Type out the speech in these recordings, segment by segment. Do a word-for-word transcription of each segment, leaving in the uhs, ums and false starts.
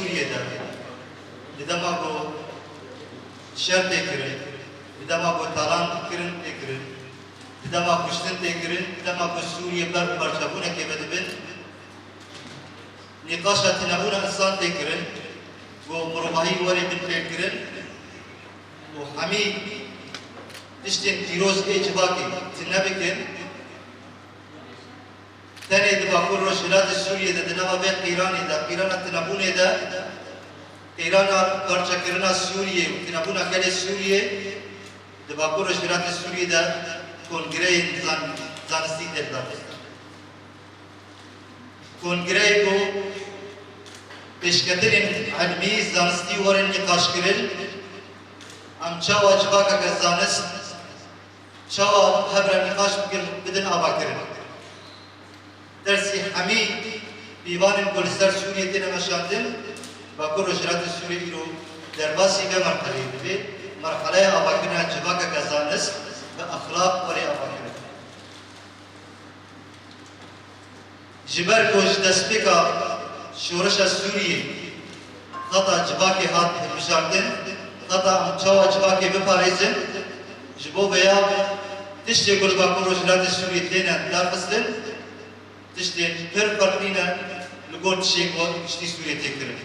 Sûriyê de, di dema ku şer tê kirin, di dema ku talan kirin tê kirin, di dema kuştin tê kirin, di dema ku Sûriyê ber parçebûnekê ve dibin, nîqaşa tinebûna însan tê kirin, ku mirovahî werê bin tê kirin û hemî tiştên pîroz ê civakê tune bikin. Tenê di Bakur Rojhilatê Sûriyê de, di nava vê qîranê de, qîrana tinebûnê de, qîrana parçekirina Sûriyê û tinebûna gelê Sûriyê, di Bakur Rojhilatê Sûriyê de kongreyên zan-, zanistî tê lidarxistin. Kongreyê ku pêşketinên ilmî, zanistî werin nîqaşkirin, em çawa civakeke zanist, çawa hev re nîqaş bikin, bidin avakirin. Dersî hemî pîvanên ku li ser Sûriyê têne meşandin, Bakur Rojhilatê Sûriyê îro derbasî vê merheleyê dibe, merheleya avakirina civakeke zanist bi exlaq werê avakirin. Ji ber ku ji destpêka şoreşa Sûriyê xeta civakê hat hilbijartin, xeta em çawa civakê biparêzin, ji bo vêya tiştê ku li Bakur Rojhilatê Sûriyê têne darxistin, tiştên pir ferqlî ne li gor tiştê ku giştî Sûriyê tê kirin.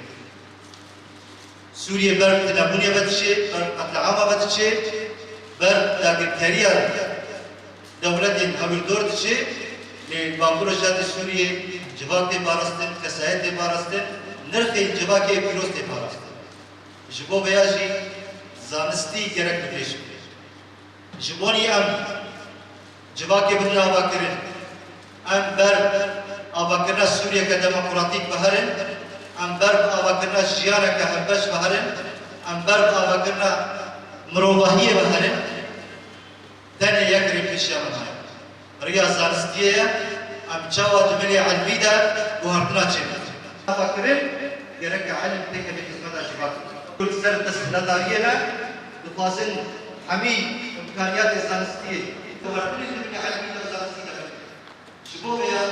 Sûriye ber tinebûnê ve diçe, ber qetleama ve diçe, ber dagirkeriya dewletên hewildor diçe, lê Bakur Rojhilatê Sûriyê civak tê parastin, kesayet tê parastin, nirxên civakê pîroz tê parastin. Ji bo vêya jî zanistî gerek bi pêş bibe. Ji bo nî em civakê bidin avakirin, em ber avakirina Sûriyeke demokratîk biherin, em ber avakirina jiyaneke hevbeş biherin, em ber avakirina mirovahiyê biherin, tenê yek rê pêşiya min heye. Riya zanistiyê ye, em çawa di milê ilmî de guhertina çêbikin. Avakirin, gereke ilim têkeve xizmeta civakê. Ku li ser desthilatdariyê ne, dixwazin hemî îmkaniyatê zanistiyê, guhertinê di milê ilmî de zanistî de bikin. Ji bo vêya